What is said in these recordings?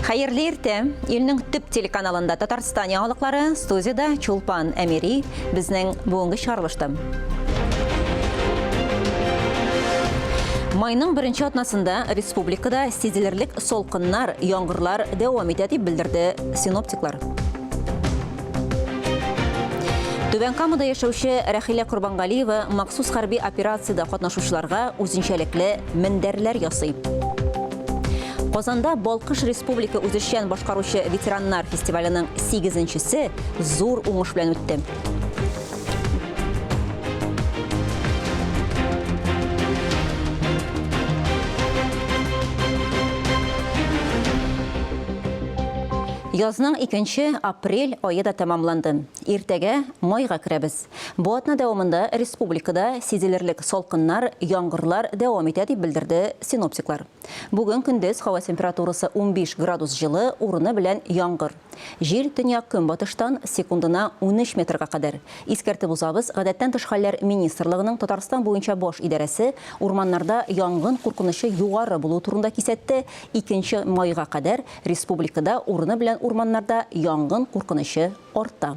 Хәерле иртә! Илнең төп телеканалында Татарстан яңалыклары, студиядә Чулпан Әмири, безнең бүгенге чыгарылышта. Майның беренче атнасында республикада сизелерлек салкыннар, яңгырлар дәвам итә дип белдерде синоптиклар. Түбән Камада яшәүче Рәхилә Корбангалиева махсус хәрби операциядә катнашучыларга үзенчәлекле мендәрләр ясый. Казанда Балкыш республика үзешчән башкаручы ветераннар фестиваленең сигезенчесе зур уңыш белән үтте. Язның икенче апрель ае да тәмамланды. Иртәгә майга керәбез. Бу атна дәвамында республикада сизелерлек салкыннар, яңгырлар дәвам итә, дип белдерде синоптиклар. Бүген көндез һава температурасы 15 градус җылы, урыны белән яңгыр. Җил төньяк-көнбатыштан секундына 13 метрга кадәр. Искәртеп узабыз, Гадәттән тыш хәлләр министрлыгының Татарстан буенча баш идарәсе урманнарда янгын куркынычы югары булуы турында кисәтте, икенче майга кадәр республикада урыны белән урманнарда янгын куркынычы арта.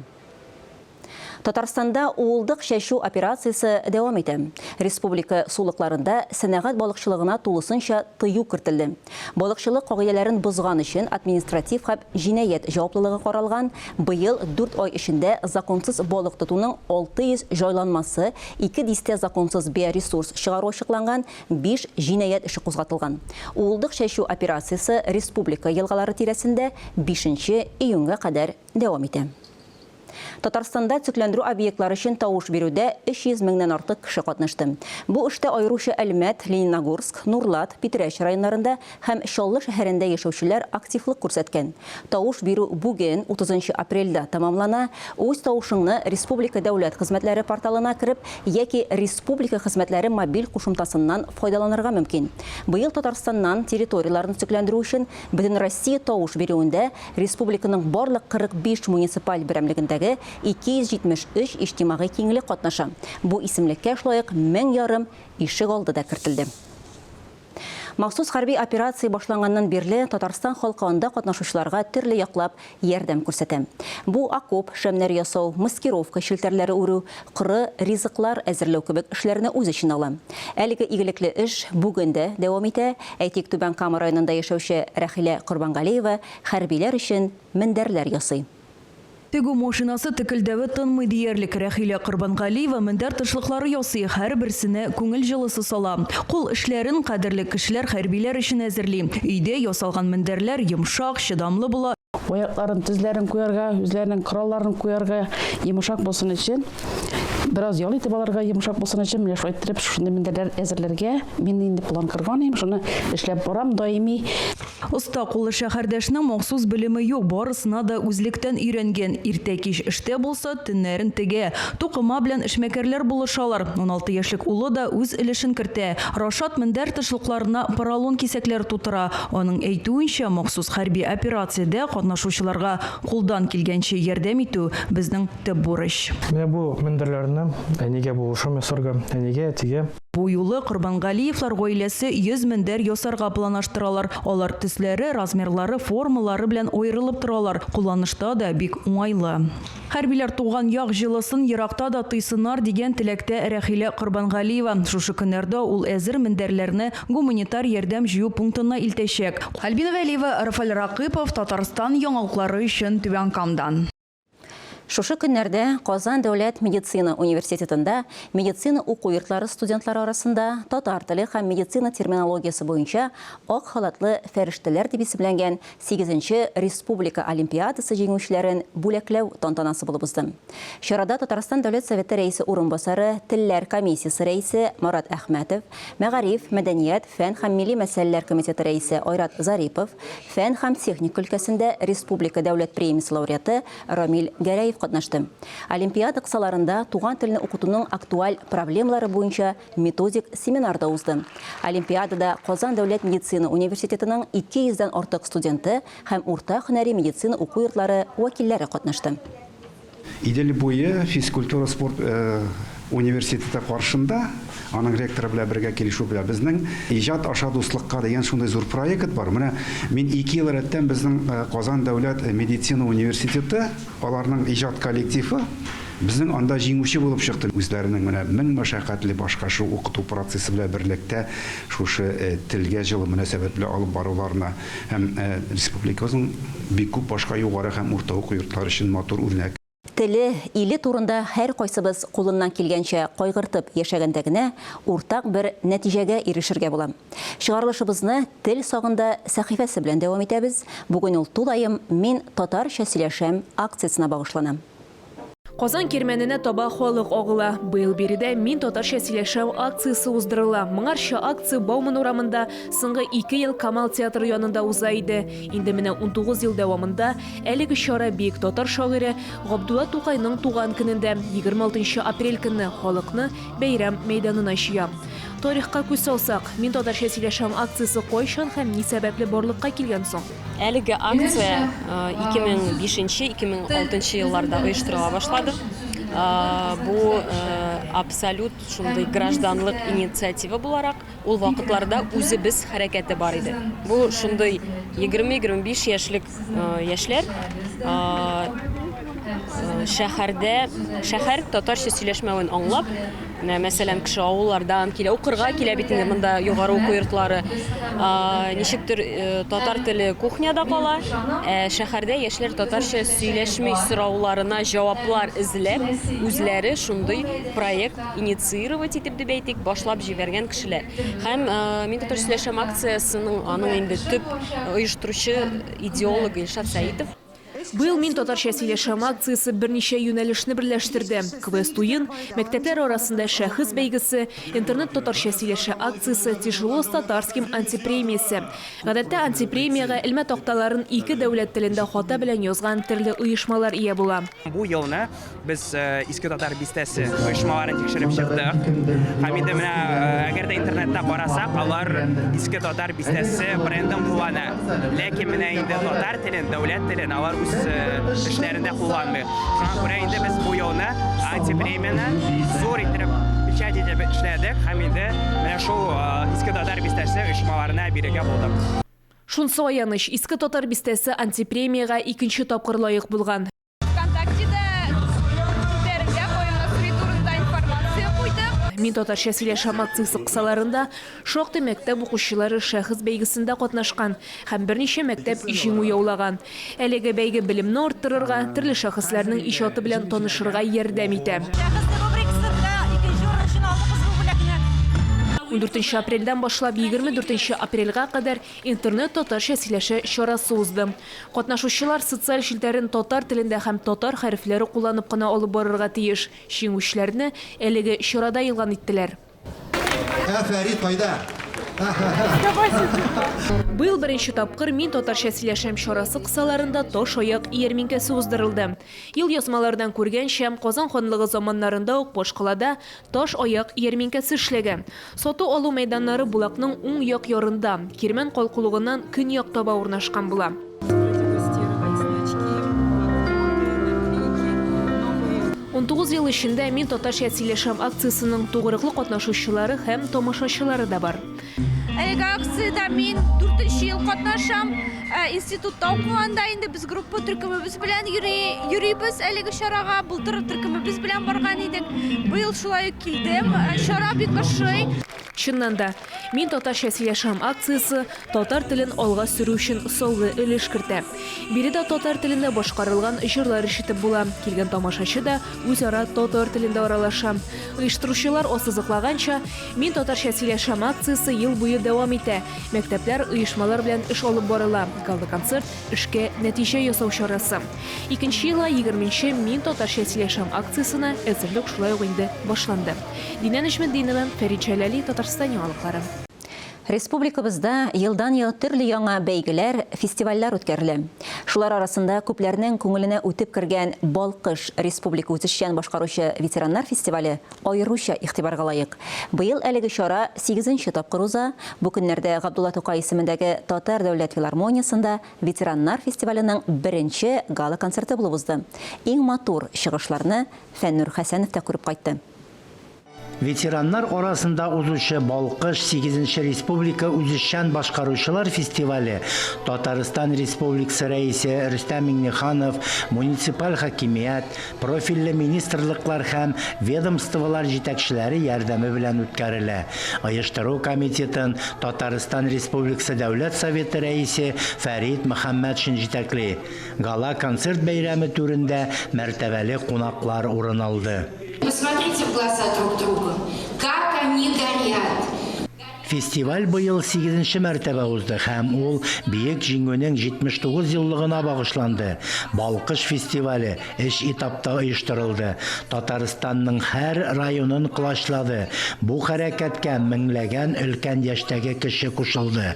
Татарстанда уылдык чәчү операциясе дәвам итә. Республика сулыкларында сәнәгать балыкчылыгына тулысынча тыю кертелде. Балыкчылык кагыйдәләрен бозган өчен административ һәм җинаять җаваплылыгы каралган. Быел дүрт ай эчендә законсыз балык тотуның 600 җайланмасы, ике дистә законсыз биоресурс чыгару ачыкланган, биш җинаять эше кузгатылган. Уылдык чәчү операциясе республика елгалары тирәсендә бишенче июньгә кадәр дәвам итә. Татарстанда төзекләндерү объектлары өчен тавыш бирүдә 300 меңнән артык кеше катнашты. Бу эштә аеруча Әлмәт, Лениногорск, Нурлат, Питрәч районнарында һәм Чаллы шәһәрендә яшәүчеләр активлык күрсәткән. Тавыш бирү бүген, 30 апрельдә тәмамлана. Үз тавышыңны Республика дәүләт хезмәтләре порталына кереп яки Республика хезмәтләре мобиль кушымтасыннан файдаланырга мөмкин. Быел Татарстаннан территорияләрне төзекләндерү өчен Бөтенроссия тавыш бирүендә Республиканың барлык 45 муниципаль берәмлегендәге 273 иҗтимагый киңлек катнаша. Бу исемлеккә шулай ук 1500 ишегалды да кертелде. Махсус хәрби операция башланганнан бирле Татарстан халкы анда катнашучыларга төрле яклап ярдәм күрсәтә. Бу окоп шәмнәре ясау, маскировка челтәрләре үрү, коры ризыклар әзерләү кебек эшләрне үз эченә ала. Әлеге игелекле эш бүген дә дәвам итә. Әйтик, Түбән Кама районында яшәүче Рәхилә Корбангалиева хәрбиләр өчен мендәрләр ясый. Тегү машинасы текелдәве тынмый диярлек. Рәхилә Корбангалиева мендәр тышлыклары ясый, һәрберсенә күңел җылысы сала. Кул эшләрен кадерле кешеләр хәрбиләр өчен әзерли. Өйдә ясалган мендәрләр йомшак, чыдамлы була. Аякларын, тезләрен куярга, үзләренең коралларын куярга йомшак булсын өчен, бераз ял итеп алырга йомшак булсын өчен, менә шулай иттереп шушындый мендәрләр әзерләргә мин инде план корган идем, шуны эшләп барам даими. Оста куллы шәһәрдәшнең махсус белеме юк, барысына да үзлектән өйрәнгән. Иртә-кич эштә булса, төннәрен тегә. Тукыма белән эшмәкәрләр булышалар. 16 яшьлек улы да үз өлешен кертә. Рашат мендәр тышлыкларына поролон кисәкләре тутыра. Аның әйтүенчә, махсус хәрби операциядә катнашучыларга кулдан килгәнчә ярдәм итү, безнең төп бурыч. Менә бу мендәрләрне әнигә булышам ясарга, әнигә, әтигә. Бу юлы Корбангалиевлар гаиләсе 100 мендәр ясарга планаштыралар. Алар төсләре, размерлары, формалары белән аерылып торалар, кулланышта да бик уңайлы. Хәрбиләр туган як җылысын еракта да тойсыннар дигән теләктә Рәхилә Корбангалиева. Шушы көннәрдә ул әзер мендәрләрне гуманитар ярдәм җыю пунктына илтәчәк. Альбина Вәлиева, Рафаль Ракыпов, Татарстан яңалыклары өчен Түбән Камадан. Шушы көннәрдә Казан дәүләт медицина университетында медицина уку йортлары студентлары арасында татар теле һәм медицина терминологиясе буенча Ак халатлы фәрештәләр дип исемләнгән сигезенче республика олимпиадасы җиңүчеләрен бүләкләү тантанасы булып узды. Чарада Татарстан Дәүләт Советы Рәисе урынбасары, Телләр комиссиясе рәисе Марат Әхмәтов, Мәгариф, мәдәният, фән һәм милли мәсьәләләр комитеты рәисе Айрат Зарипов, фән һәм техника өлкәсендә республика дәүләт премиясе лауреаты Рамил Гәрәев катнашты. Олимпиада кысаларында туган телне укытуның актуаль проблемалары буенча методик семинар да узды. Олимпиадада Казан дәүләт медицина университетының 200 дән артык студенты һәм урта һөнәри медицина уку йортлары вәкилләре катнашты. Идел буе физкультура спорт университеты каршында, аның ректоры белән бергә килешү белән безнең Иҗат аша дуслыкка дигән шундый зур проект бар. Менә мин ике ел рәттән безнең Казан дәүләт медицина университеты, аларның иҗат коллективы безнең анда җиңүче булып чыкты. Үзләренең менә мең мәшәкатьле башка шул укыту процессы белән берлектә шушы телгә җылы мөнәсәбәт белән алып баруларына һәм республикабызның бик күп башка югары һәм урта уку йортлары өчен матур үрнәк. Теле, иле турында һәркайсыбыз кулыннан килгәнчә кайгыртып яшәгәндә генә уртак бер нәтиҗәгә ирешергә була. Чыгарылышыбызны Тел сагында сәхифәсе белән дәвам итәбез. Бүген ул тулаем Мин татарча сөйләшәм акциясенә багышлана. Казан Кирмәненә таба халык агыла. Быел биредә Мин татарча сөйләшәм акциясе уздырыла. Моңарчы акция Бауман урамында, соңгы ике ел Камал театры янында уза иде. Инде менә 19 ел дәвамында әлеге чара бөек татар шагыйре Габдулла Тукайның туган көнендә, 26 апрель көнне халыкны бәйрәм мәйданына җыя. Тарихка күз салсак, Мин татарча сөйләшәм акциясе кайчан һәм ни сәбәпле барлыкка килгән соң? Әлеге акция 2005-2006 елларда оештырыла башлады. Бу абсолют шундый гражданлык инициатива буларак, ул вакытларда үзебез хәрәкәте бар иде. Бу шундый 20-25 яшьлек яшьләр шәһәрдә шәһәр татарча сөйләшмәвен аңлап, Менә, мәсәлән, кеше авыллардан килә, укырга килә бит инде монда югары уку йортлары. Ничектер э, татар теле кухняда кала, ә шәһәрдә яшьләр татарча сөйләшми сорауларына җаваплар эзләп, үзләре шундый проект инициировать итеп дип әйтик, башлап җибәргән кешеләр. Һәм э, Мин татарча сөйләшәм акциясенең аның инде төп оештыручы идеологы Илшат Сәитов. Быел Мин татарча сөйләшәм акциясе берничә юнәлешне берләштерде. Квест-уен, мәктәпләр арасында шәхес бәйгесе, Интернет татарча сөйләшә акциясе, Тяжело с татарским антипремиясе. Гадәттә, антипремиягә элмә такталарын ике дәүләт телендә хата белән язган төрле оешмалар ия була. Бу елны Без Иске Татар бистәсе оешмаларын тикшереп чыктык. Һәм инде менә әгәр дә интернетта карасак, алар Иске Татар бистәсе брендын куллана. Ләкин менә инде татар телен, дәүләт телен алар үз эшләрендә кулланмый. Шуңа күрә инде без бу елны антипремияне зур иттереп печать итеп эшләдек һәм инде менә шул Иске Татар бистәсе оешмаларына бирергә булдык. Шунсы аяныч, Иске Татар бистәсе антипремиягә икенче тапкыр лаек булган. Вконтактеда челтәрендә Каюм Насыйри турында информация куйдык. Мин татарча сөйләшәм акциясе кысаларында шактый мәктәп укучылары шәхес бәйгесендә катнашкан һәм берничә мәктәп җиңү яулаган. Әлеге бәйге белемне арттырырга, төрле шәхесләрнең иҗаты белән танышырга ярдәм итә. Шәхес рубрикасында икенче урын өчен алдык без бу бүләкне. Ундүртенче апрельдән башлап 24 апрельгә кадәр Интернет татарча сөйләшә чарасы узды. Катнашучылар социаль челтәрен татар телендә һәм татар хәрефләре кулланып кына алып барырга тиеш. Җиңүчеләрне әлеге чарада игълан иттеләр. Ә Фәрит кайда? Быел беренче тапкыр Мин татарча сөйләшәм чарасы кысаларында Таш аяк ярминкәсе уздырылды. Елъязмалардан күргәнчә, Казан ханлыгы заманнарында ук башкалада Таш аяк ярминкәсе эшләгән. Сату-алу мәйданнары Болакның уң як ярында, Кирмән калкулыгыннан көньяк таба урнашкан була. 19 ел эчендә Мин татарча сөйләшәм акциясенең тугрыклы катнашучылары һәм тамашачылары да бар. Әлеге акциядә мин дүртенче ел катнашам. Ә, Институтта укыганда инде без группа төркемебез белән йөри, йөрибез әлеге чарага. Былтыр төркемебез белән барган идек. Быел шулай ук килдем. Ә, Чара бик ошый. Чыннан да, Мин татарча сөйләшәм акциясе татар телен алга сөрү өчен саллы өлеш кертә. Биредә татар телендә башкарылган җырлар ишетеп була. Килгән тамашачы да үзара татар телендә аралаша. Оештыручылар ассызыклаганча, Мин татарча сөйләшәм акциясе ел буе дәвам итә. Мәктәпләр, оешмалар белән эш алып барыла. Гала-концерт, эшкә нәтиҗә ясау чарасы. Икенче елга егерменче Мин татарча сөйләшәм акциясенә әзерлек шулай ук инде башланды. Динә Нәҗметдинова, Фәрит Җәләли, Татарстан яңалыклары. Республикабызда елдан-ел төрле яңа бәйгеләр, фестивальләр үткәрелә. Шулар арасында күпләрнең күңеленә үтеп кергән Балкыш республика үзешчән башкаручы ветераннар фестивале аеруча игътибарга лаек. Быел әлеге чара сигезенче тапкыр уза. Бу көннәрдә Габдулла Тукай исемендәге Татар дәүләт филармониясендә ветераннар фестиваленең беренче гала-концерты булып узды. Иң матур чыгышларны Фәннүр Хәсәнов та күреп кайтты. Ветераннар арасында узучы Балкыш сигезенче республика үзешчән башкаручылар фестивале Татарстан Республикасы Рәисе Рөстәм Миңнеханов, муниципаль хакимият, профильле министрлыклар һәм ведомстволар җитәкчеләре ярдәме белән үткәрелә. Оештыру комитетын Татарстан Республикасы Дәүләт Советы Рәисе Фәрит Мөхәммәтшин җитәкли. Гала-концерт бәйрәме түрендә мәртәбәле кунаклар урын алды. Посмотрите в глаза друг другу, как они горят! Фестиваль быел сигезенче мәртәбә узды һәм ул Бөек Җиңүнең 79 еллыгына багышланды. Балкыш фестивале өч этапта оештырылды, Татарстанның һәр районын колачлады. Бу хәрәкәткә меңләгән өлкән яшьтәге кеше кушылды.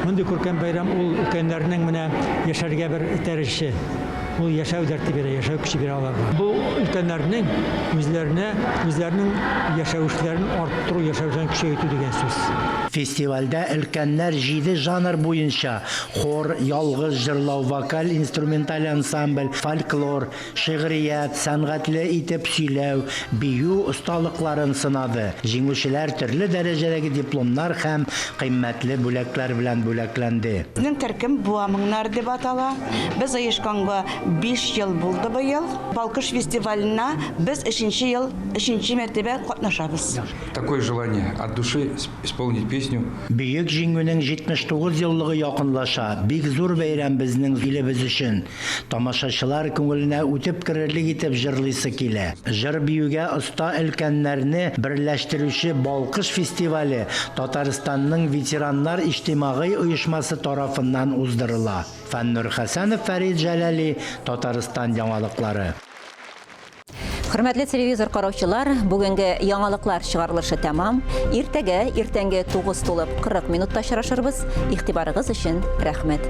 Мондый күркәм бәйрәм ул өлкәннәрнең менә яшәргә бер этәргече. Ул яшәү дәрте бирә, яшәү көче бирә аларга. Бу өлкәннәрнең үзләренә, үзләренең яшәвешләрен арттыру, яшәүләрен көчәйтү дигән сүз. Фестивальдә өлкәннәр җиде жанр буенча, хор, ялгыз җырлау, вокаль-инструменталь ансамбль, фольклор, Шигърият, сәнгатьле итеп сөйләү, бию осталыкларын сынады. Җиңүчеләр төрле дәрәҗәдәге дипломнар һәм кыйммәтле бүләкләр белән бүләкләнде. Безнең төркем Буа моңнары дип атала. Без оешканга биш ел булды быел. Балкыш фестиваленә без өченче ел, өченче мәртәбә катнашабыз. Такое желание от души исполнить песню. Бөек Җиңүнең 79 еллыгы якынлаша, бик зур бәйрәм безнең илебез өчен. Тамашачылар күңеленә үтеп керерлек итеп җырлыйсы килә. Җыр-биюгә оста өлкәннәрне берләштерүче Балкыш фестивале Татарстанның ветераннар иҗтимагый оешмасы тарафыннан уздырыла. Фәннур Хәсәнов, Фәрит Җәләли, Татарстан яңалыклары. Хөрмәтле телевизор караучылар, бүгенге яңалыклар чыгарылышы тәмам. Иртәгә иртәнге 9 тулып 40 минутта очрашырбыз. Игътибарыгыз өчен рәхмәт.